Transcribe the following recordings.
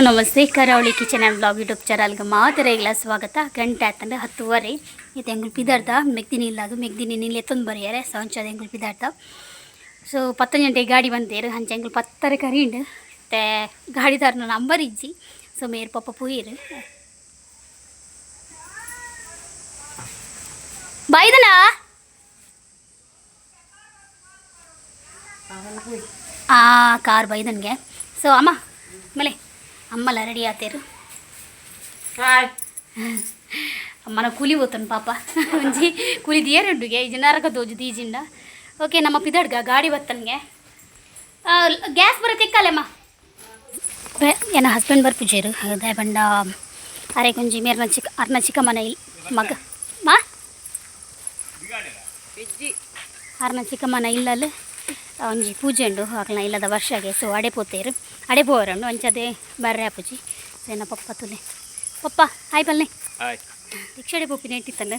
Namaste Karavali kitchen and blog YouTube ಚಾನಲ್ಗೆ ಮಾತರೆಗಳ ಸ್ವಾಗತ. ಗಂಟೆ ಆತಂದ್ರೆ 10:30. ಇದು ಎಂಗುಲ್ ಪಿದಾರ್ಥ ಮೆಗ್ದಿನಿ ಇಲ್ಲಾಗ ಮೆಗ್ದಿನಿ ನಿಲ್ಲೆ ಎತ್ತೊಂದು ಬರಿಯಾರೆ. ಸೊ ಅಂಚದ ಎಂಗುಲ್ ಪಿದಾರ್ಥ. ಸೊ 10 ಗಂಟೆಗೆ ಗಾಡಿ ಬಂದೇರು. ಅಂಚ ಎಂಗುಲ್ 10:30 ಕರೀಂಡು ಮತ್ತೆ ಗಾಡಿದಾರನ ನಂಬರ್ ಇಜ್ಜಿ. ಸೊ ಮೇರ್ ಪಪ್ಪ ಪೂಯಿರು ಬೈದನಾ. ಆ ಕಾರ್ ಬೈದನ್ಗೆ. ಸೊ ಅಮ್ಮ ಮಲೆ ಅಮ್ಮಲ ರೆಡಿ ಆತೇರು. ಹಾಯ್. ಅಮ್ಮನ ಕೂಲಿ ಹೋತನ್ ಪಾಪ. ಒಂಜಿ ಕೂಲಿ ದಿಯರುಂಡುಗೆ ನರಕ ದೋಜು ದೀಜಿಂಡ. ಓಕೆ, ನಮ್ಮ ಪಿದಡ್ಗ ಗಾಡಿ ಬತ್ತನ್ಗೆ ಗ್ಯಾಸ್ ಬರುತ್ತೆ ಇಕ್ಕಾಲೆಮ್ಮ. ಏನ ಹಸ್ಬೆಂಡ್ ಬರ್ಪುಜೇರು ದಾಯ ಬಂಡ ಅರೆ ಕೊಂಜಿ ಮೇರ್ನ ಚಿಕ್ಕ ಅರ್ನ ಚಿಕ್ಕಮ್ಮನ ಇಲ್ ಮಗ ಮಾ ಅರ್ನ ಚಿಕ್ಕಮ್ಮನ ಇಲ್ಲಲ್ಲಿ ಒಂಜಿ ಪೂಜೆ ಉಂಡು ಅಕ್ಲ್ನ ಇಲ್ಲದ ವರ್ಷಗೆ. ಸೊ ಅಡೆ ಪೋತೇರು, ಅಡೆ ಪೋವರುಂಡು. ಅಂಚದೆ ಬರ್ರೆ ಆಪುಜಿ. ಸೊ ಎನ್ನ ಪಪ್ಪ ತುಲೆ. ಪಪ್ಪ ಹಾಯ್ ಪಲ್ನೆ. ಹಾಯ್. ರಿಕ್ಷಾಡೆ ಪೋಪಿನ ಇಟ್ಟಿತ್ತಂಡು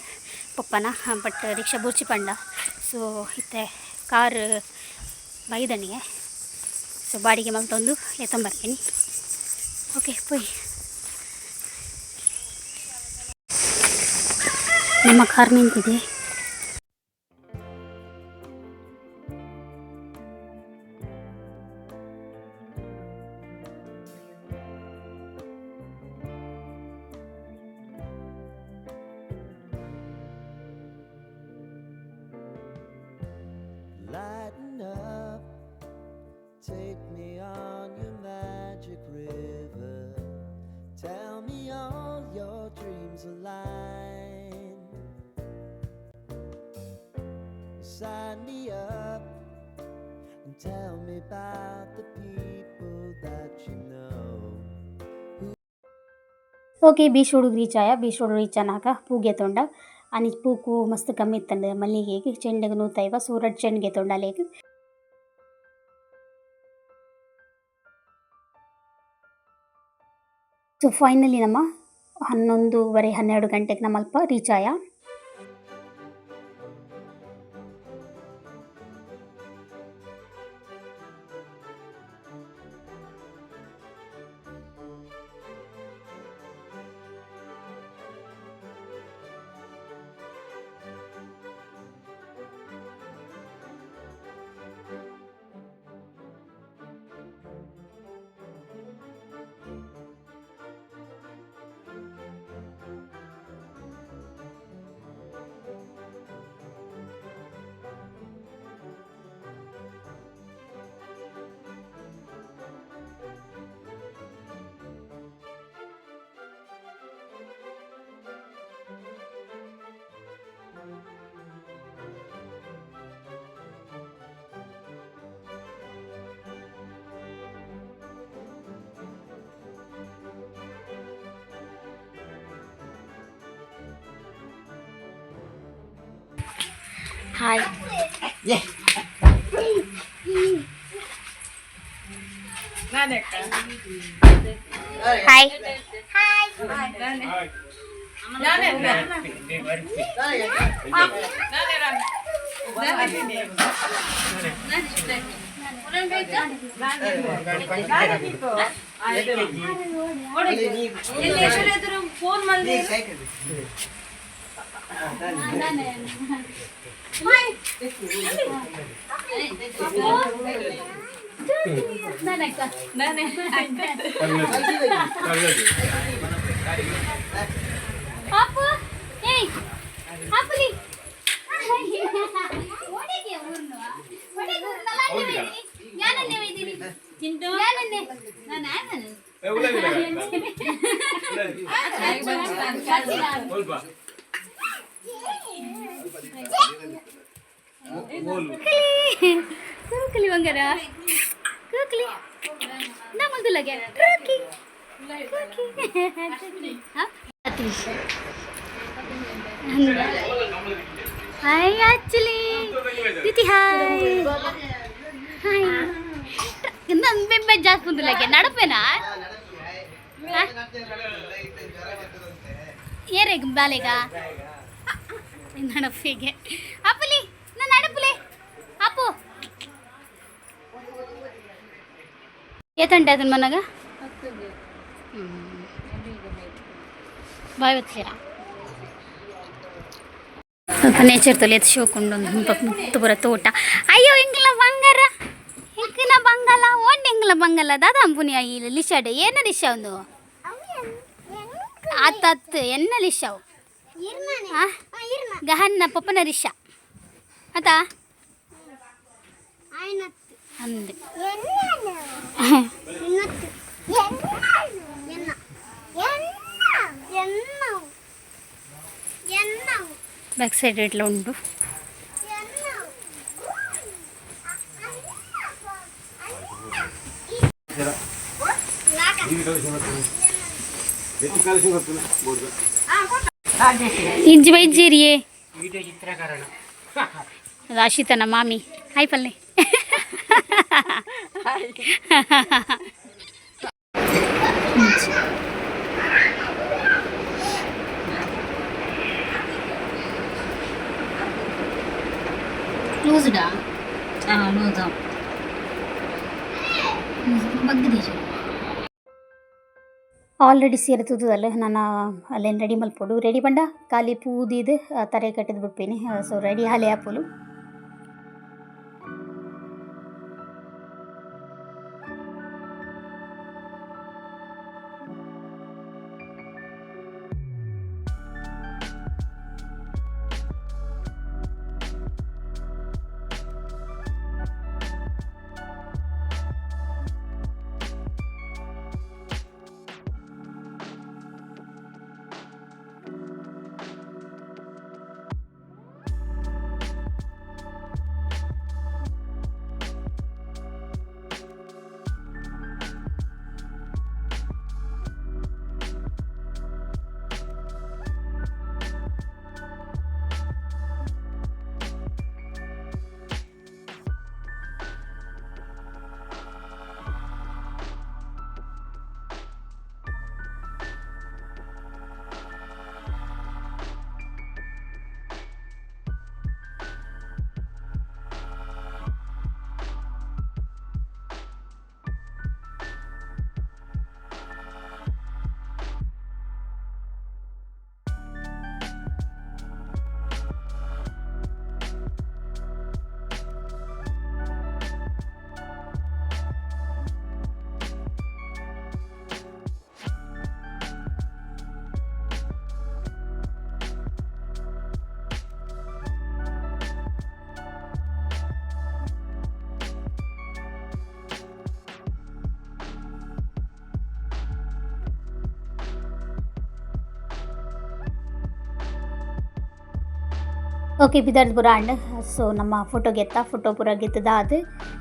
ಪಪ್ಪನ, ಬಟ್ ರಿಕ್ಷಾ ಬೊರ್ಚಿ ಪಂಡ. ಸೊ ಇತ್ತೆ ಕಾರ್ ಬೈದನಿಗೆ. ಸೊ ಬಾಡಿಗೆ ಮಲ್ತೊಂದು ಎತ್ತೊಂಬರ್ತೀನಿ. ಓಕೆ, ಪೋಯ್. ನಮ್ಮ ಕಾರ್ ನಿಂತಿದೆ. Lighten up, take me on your magic river. Tell me all your dreams align. Sign me up and tell me about the people that you know. Okay, beach ರೋಡಿಗೆ reach ಆಯ. Beach road reach ಆನಾಗ ಪೂಗೆ ತೊಂಡ ಅನಿ ಪೂಕು ಮಸ್ತ್ ಕಮ್ಮಿ ಇತ್ತಂಡು ಮಲ್ಲಿಗೆಗೆ ಚೆಂಡೆಗ್ 150. ಸೊ ರಡ್ಡ್ ಚೆಂಡ್ಗೆ ತೊಂಡ ಅಲೆಗ್. ಸೊ ಫೈನಲಿ ನಮ್ಮ 11:30 12 ಗಂಟೆಗೆ ನಮ್ಮ ಅಲ್ಪ ರೀಚ್ ಆಯ. Hi hi. ಫೋನ್ ಮಾಡಿ. ಅಪ್ಪು, ಏಯ್ ಅಪ್ಪಲಿ, ಒಡೆಗೆ ಊರ್ನು ಒಡೆಗೆ ಊರ್ನಲ್ಲ. ಯಾನನ್ನೇ ಒಯ್ದಿರಿ? ಯಾನನ್ನೇ ನಾನು ಆನನ್. ಕೂಕಲಿ ಬಂಗಾರ, ಕೂಕಲಿ ನಮ್ಮದು ಲಗೆ ಕೂಕಿ ಕೂಕಿ. ಹಾಯ್ ಆಕ್ಚುಲಿ ದಿತಿ, ಹಾಯ್ ಹಾಯ್. ನನ್ನ ಬೆಂಬೆ ಜಾಸ್ತಿ ಬಂದಿಲ್ಲಗೆ ನಡಪೇನಾ ಏರೇಗ ಬಾಲೆಗ ನಡಪಿಗೆ ಅಪ್ಪಲಿ ನನ್ನ ನಡಪುಲೆ ಅಪ್ಪು. ಏತಂಟೆ ಅದನ್ನ ಮನಗ? ಬಾಯ್ ಬತ್ತೀರಾ. ಸ್ವಲ್ಪ ನೇಚರ್ ತೊಲೆ ಶೋಕುಂಡು ಮುತ್ತು ಪೂರ ತೋಟ. ಅಯ್ಯೋ, ಎಂಕ್ಲ ಬಂಗಾರ, ಎಂಕ್ಲ ಬಂಗಾಲ ಓಂಡ್, ಎಂಕ್ಲ ಬಂಗಾಲ ದಾದ ಅಂಪುನಿ. ಈ ಲಿಶಾಡ್ ಏನ ಲಿಶಾ ಒಂದು ಆತತ್ ಎನ್ನ ಲಿಶಾವು ಗಹನ್ನ ಪಪ್ಪನ ರಿಷಾ ಆತ ಅಂದೆ. ಬ್ಯಾಕ್ ಸೈಡ್ ಇಟ್ಲ ಉಂಟು. ಇಂಜಿ ಬೈಜೇರಿಯೇ ಅದು ಅಶಿತನ ಮಾಮಿ. ಹಾಯ್ ಪಲ್ಲೆ. ಕ್ಲೋಸ್ಡಾ? ಲೂಸು. ಬಗ್ಗದೇಶ ಆಲ್ರೆಡಿ ಸೀರೆ ತೂತದಲ್ಲ ನಾನು. ಅಲ್ಲೇನು ರೆಡಿ ಮಲ್ಪೊಡು, ರೆಡಿ ಪಂಡ ಖಾಲಿ ಪೂದಿದ್ದು ತರೆ ಕಟ್ಟಿದ್ ಬಿಡ್ಪೇನೆ. ಸೊ ರೆಡಿ ಹಾಲೆ ಆಪುಲು. ಓಕೆ, ಬಿದರ್ದು ಪೂರ ಅಂಡ್. ಸೊ ನಮ್ಮ ಫೋಟೋ ಗೆತ್ತ, ಫೋಟೋ ಪೂರ ಗೆತ್ತದಾದ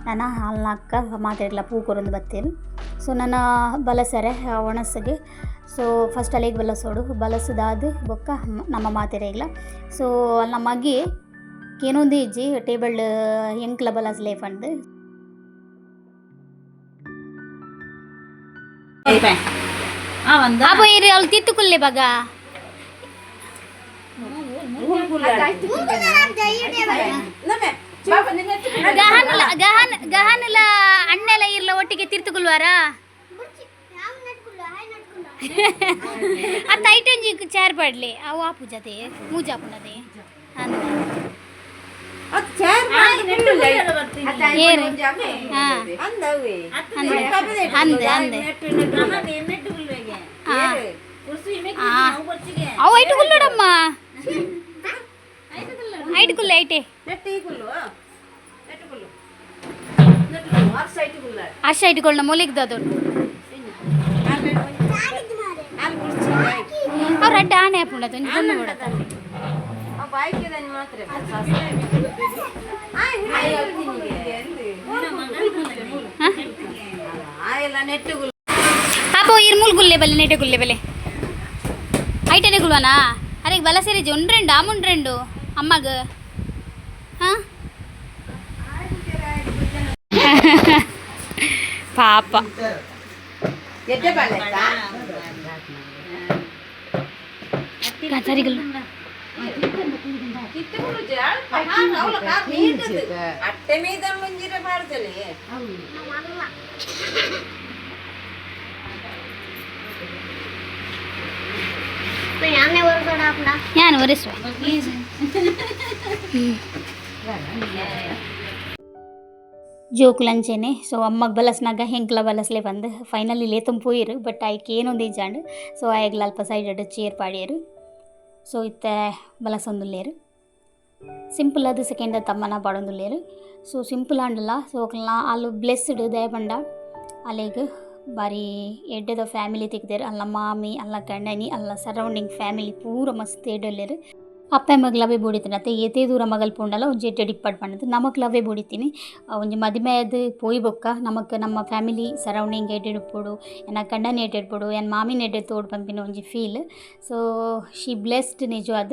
ನಾನು ಹಾಲ್ನಾಕ ಮಾತಾಡ್ಲ ಪೂ ಕೊರೊಂದು ಬತ್ತೇನೆ. ಸೊ ನನ್ನ ಬಲಸರೆ ಒಣಸಿಗೆ. ಸೊ ಫಸ್ಟ್ ಅಲ್ಲಿಗೆ ಬಲಸೋಡು, ಬಲಸದಾದ ಬೊಕ್ಕ ನಮ್ಮ ಮಾತೆರೆಗ್ಲ. ಸೊ ಅಲ್ಲಿ ನಮ್ಮ ಮಗಿ ಕೇನೊಂದು ಇಜ್ಜಿ, ಟೇಬಲ್ ಎಂಕ್ಲ ಬಲಸ್ಲೇ ಪಂದ್. ಅಪ್ಪ ಇರಿ, ಅಲ್ಲಿ ತಿತ್ತುಕುಲ್ಲೆ ಬಗ. ಗಹನಲ ಗಹನ್ ಗಹನಲ ಅಣ್ಣೆಲ ಇರ್ಲ ಒಟ್ಟಿಗೆ ತಿರ್ತುಕುಲ್ವಾರ. ಅತ್ತ ಐಟಂಜಿ ಚೇರ್ ಪಡ್ಲಿ ಅವು ಆ ಪೂಜಾತೆ ಮೂಜಾ ಪುನದೆ ಅಂದ. ಏರು ಹಾ ಅಂದೆ ಅಂದೆ ಅಂದೆ. ಹಾ ಅವು ಐಟು ಕುಲ್ಲಡಮ್ಮ, ಐಟು ಕುಲ್ಲೆ ಐಟೆ. ಅರ್ಷ ಇಟ್ಕೊಳ್ಳ ಮೊಲಿಗ್ದದು. ಅವ್ರು ಅಡ್ಡ ಆನೆ ಹಾಪುಂಡದು ಒಂಜಿ ಪೊಣ್ಣು ಬಿಡದ. ಅಪ್ಪ ಇರ್ ಮೂಲ್ ಗುಲ್ಲೆ ಬಲ್ಲೆ ನೆಟೆ ಗುಲ್ಲೆ ಬಲ್ಲೆ ಐಟನೆ ಗುಲ್ವನಾ. ಅರೆ ಬಲ ಸೇರಿ ಒಂಡ್ರೆಂಡು ಆಮುಂಡ್ರೆಂಡು ಅಮ್ಮಗ. ಹಾಂ, ಪಾಪ. ಸರಿಗಲ್ಲ. ಅಟ್ಟೆ ಮೀದ ಮುಂಜಿರ ಬಾರ್ದಲಿ. ಯಾನು ಒರೆಸುವೆ. ಜೋಕುಲಂಚೆನೆ ಸೊ ಅಮ್ಮಗ್ ಬಲಸ್ನಾಗ ಹೆಂಕ್ಲ ಬಲಸ್ಲೆ ಬಂದು ಫೈನಲಿ ಲೇತಂ ಪೋಯಿರು. ಬಟ್ ಆಯ್ಕೆ ಏನೊಂದು ಇಜ್ಜಾಂಡ್. ಸೊ ಆಯ್ಗ್ಲ ಅಲ್ಪ ಸೈಡ್ ಚೇರ್ ಪಾಡಿಯರು. ಸೊ ಇತ್ತೆ ಬಲಸೊಂದುಲ್ಲೇರು. ಸಿಂಪಲ್ ಅದು ಸೆಕೆಂಡ್ ತಮ್ಮನ ಪಾಡೊಂದುಲ್ಲೇರು. ಸೊ ಸಿಂಪಲ್ ಆಂಡಲ ಸೊ ಅಕ್ಲ್ನ ಅಲ್ಲು ಬ್ಲೆಸ್ಡ್ ದಯಪಂಡ ಅಲೆಗ್ ಬಾರಿ ಎಡ್ಡೆದ ಫ್ಯಾಮಿಲಿ ತಿಕ್ದೇರು. ಅಲ್ಲ ಮಾಮಿ ಅಲ್ಲ ಗಂಡನಿ ಅಲ್ಲ ಸರೌಂಡಿಂಗ್ ಫ್ಯಾಮಿಲಿ ಪೂರ ಮಸ್ತ್ ಎಡ್ಡೆಲ್ಲೇರು. ಅಪ್ಪೆ ಮಗ್ ಲವ್ವೇ ಬೋಡಿತೀನಿ ಅತ್ತೆ ಏತೇ ದೂರ ಮಗಲ್ ಪೋಂಡಲ ಒಂಜಿ ಎಡ್ಡೆ ಡಿಪ್ಪಡ್ ಪಂಡದು ನಮಕ್ ಲವ್ವೇ ಬೋಡಿತೀನಿ. ಒಂಜಿ ಮದಿಮೆ ಅದು ಪೋಯಿ ಬೊಕ್ಕ ನಮಕ್ ನಮ್ಮ ಫ್ಯಾಮಿಲಿ ಸರೌಂಡಿಂಗ್ ಎಡ್ಡೆ ಇಪ್ಪೊಡು, ಎನ್ನ ಗಂಡನ ಎಡ್ಡೆ ಇಪ್ಪೊಡು, ಎನ್ನ ಮಾಮಿನ ಎಡ್ಡೆ ತೋಡು ಪನ್ಪಿನ ಒಂಜಿ ಫೀಲ್. ಸೊ she blessed ನಿಜವಾದ.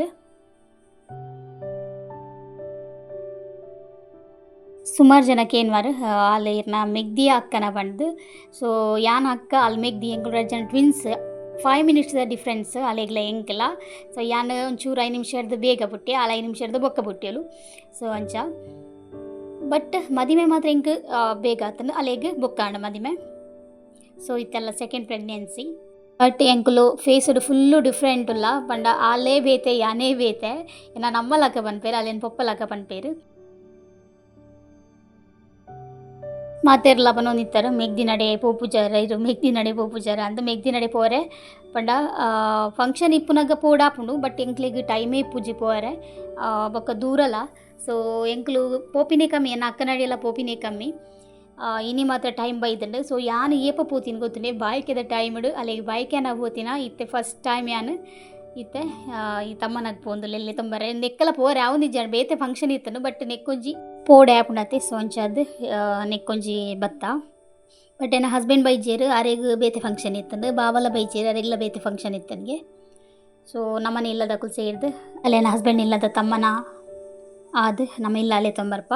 ಸುಮಾರು ಜನಕ್ಕೆ ಏನ್ವಾರು ಅಲ್ಲಿ ಇರ್ನ ಮೆಗ್ದಿ ಅಕ್ಕನ ಬಂದು. ಸೊ ಯಾನ್ ಅಕ್ಕ ಅಲ್ಲಿ ಮೆಗ್ದಿ ಎಂಕುಲು ರಡ್ಡ್ ಜನ ಟ್ವಿನ್ಸ್, 5 ಮಿನಿಟ್ಸ್ ದ ಡಿಫ್ರೆನ್ಸ್ ಅಲೆಗ್ಲ ಎಂಕಲ. ಸೊ ಯಾನ್ ಒಂಚೂರು 5 ನಿಮಿಷ ಹಿಡ್ದು ಬೇಗ ಪುಟ್ಟಿ, ಆಲ್ 5 ನಿಮಿಷ ಹಿಡ್ದು ಬೊಕ್ಕ ಪುಟ್ಟಿಯಲು. ಸೊ ಅಂಚ ಬಟ್ ಮದಿಮೆ ಮಾತ್ರ ಎಂಕ್ ಬೇಗ ಆತಂದು ಅಲೆಗ್ ಬೊಕ್ಕಾಂಡ ಮದಿಮೆ. ಸೊ ಇತ್ತೆಲ್ಲ ಸೆಕೆಂಡ್ ಪ್ರೆಗ್ನೆನ್ಸಿ. ಬಟ್ ಎಂಕುಲು ಫೇಸ್ಡ್ ಫುಲ್ಲು ಡಿಫ್ರೆಂಟ್ ಉಲ್ಲ ಪಂಡ ಆಲೇ ಬೇತೆ ಯಾನೇ ಬೇತೆ. ಎನ್ನ ನಮ್ಮಲಕ್ಕ ಪನ್ಪೇರು ಅಲ್ಲೇನು ಪೊಪ್ಪಲಕ್ಕ ಪನ್ಪೇರು. ಮಾತೆರ್ಲ ಪನೊಂದಿತ್ತಾರೆ ಮೆಗ್ದಿ ನಡೆ ಪೋಪುಜಾರ ಇರು ಮೆಗ್ದಿ ನಡೆ ಪೋಪುಜಾರ ಅಂದ್ ಮೆಗ್ದಿ ನಡೆ ಪೋರೆ ಪಂಡ ಫಂಕ್ಷನ್ ಇಪ್ಪುನಗ ಪೋಡಾಪುಂಡು. ಬಟ್ ಎಂಕ್ಲೆಗ್ ಟೈಮೇ ಇಪ್ಪುಜಿ ಪೋರೆ ಬೊಕ್ಕ ದೂರಲ. ಸೊ ಎಂಕ್ಲು ಪೋಪಿನೇ ಕಮ್ಮಿ, ಎನ್ನ ಅಕ್ಕನಡಿಯೆಲ್ಲ ಪೋಪಿನೇ ಕಮ್ಮಿ. ಇನಿ ಮಾತ್ರ ಟೈಮ್ ಬೈದುಂಡು. ಸೊ ಯಾನ್ ಏಪ ಪೋತಿನ ಗೊತ್ತುಂಡೆ ಬಾಯ್ಕೆದ ಟೈಮ್ಡು ಅಲೆಗ್ ಬಾಯ್ಕೆನ ಪೋತಿನ ಇತ್ತೆ ಫಸ್ಟ್ ಟೈಮ್ ಯಾನ್ ಇತ್ತೆ ಈ ತಮ್ಮನಾಗ ಪೋಂದುಲ್ಲೆ ಎಲ್ಲೆ ತೊಂಬರೆ ನೆಕ್ಕಲ ಪೋರೆ ಆವೊಂದಿಜ್ಜಾಂಡ್ ಬೇತೆ ಫಂಕ್ಷನ್ ಇತ್ತುಂಡು. ಬಟ್ ನೆಕ್ಕೊಂಜಿ ಪೋಡೆ ಆಪುಂಡತೆ. ಸೊ ಅಂಚಾದ್ ನೆಕ್ಕೊಂಜಿ ಬತ್ತ. ಬಟ್ ಎನ್ನ ಹಸ್ಬೆಂಡ್ ಬೈಜೇರು ಅರೆಗ್ ಬೇತೆ ಫಂಕ್ಷನ್ ಇತ್ತಂದು, ಬಾವಲ ಬೈಜೇರು ಅರೆಗ್ಲ ಬೇತೆ ಫಂಕ್ಷನ್ ಇತ್ತನ್ಗೆ. ಸೊ ನಮ್ಮನೆ ಇಲ್ಲದಕುಲು ಸೇರ್ದು ಅಲ್ಲ ಎನ್ನ ಹಸ್ಬೆಂಡ್ ಇಲ್ಲದ ತಮ್ಮನ ಆದ್ ನಮ್ಮ ಇಲ್ಲ ಅಲ್ಲೇ ತೊಂಬರ್ಪ.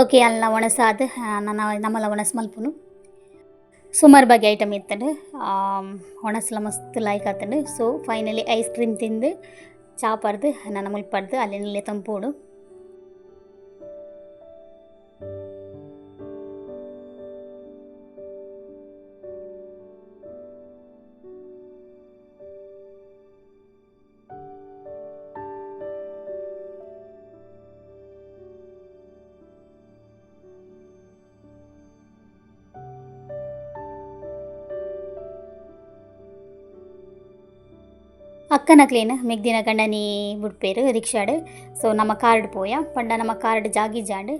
ಓಕೆ ಅಲ್ಲ ಒಣಸಾದ ನನ್ನ ನಮ್ಮಲ್ಲ ಒಣಸ್ ಮಲ್ಪುನು ಸುಮಾರು ಬಗೆ ಐಟಮ್ ಇತ್ತಂಡು. ಒಣಸ್ಲ ಮಸ್ತ್ ಲೈಕ್ ಆತಂಡು. ಸೊ ಫೈನಲಿ ಐಸ್ ಕ್ರೀಮ್ ತಿಂದು ಚಾ ಪರ್ದು ನನ್ನ ಮುಲ್ಪರ್ದು ಅಲ್ಲಿನಲ್ಲೇ ತಂಪೋಡು. ಅಕ್ಕನಕ್ಲೇನು ಮೆಗ್ದಿನ ಗಂಡನಿ ಬುಡ್ಪೇರು ರಿಕ್ಷಾಡ್. ಸೊ ನಮ್ಮ ಕಾರ್ಡ್ ಪೋಯ ಪಂಡ ನಮ್ಮ ಕಾರ್ಡ್ ಜಾಗಿ ಜಾಂಡ್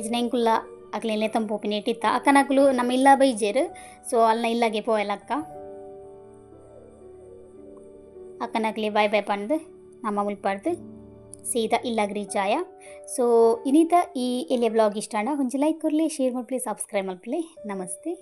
ಇಜ್ನ ಎಂಕುಲ್ಲ ಅಕ್ಲೇನೆ ತಂಪೋಪಿನ ಇಟ್ಟಿತ್ತ ಅಕ್ಕನಕ್ಲು ನಮ್ಮ ಇಲ್ಲ ಬೈಜೇರು. ಸೊ ಅಲ್ನ ಇಲ್ಲಾಗೆ ಪೋಯಲ್ಲ ಅಕ್ಕ. ಅಕ್ಕನಕ್ಲೆ ಬಾಯ್ ಬಾಯ್ ಪಂದ್ ನಮ್ಮ ಮುಲ್ಪರ್ದು ಸೀದಾ ಇಲ್ಲಗ್ ರೀಚ್ ಆಯ. ಸೊ ಇನಿತ ಈ ಎಲ್ಯ ವ್ಲಾಗ್ ಇಷ್ಟ ಆಂಡ ಒಂಜಿ ಲೈಕ್ ಕೊರ್ಲೆ, ಶೇರ್ ಮಲ್ಪಲೆ, ಸಬ್ಸ್ಕ್ರೈಬ್ ಮಲ್ಪಲೆ. ನಮಸ್ತೆ.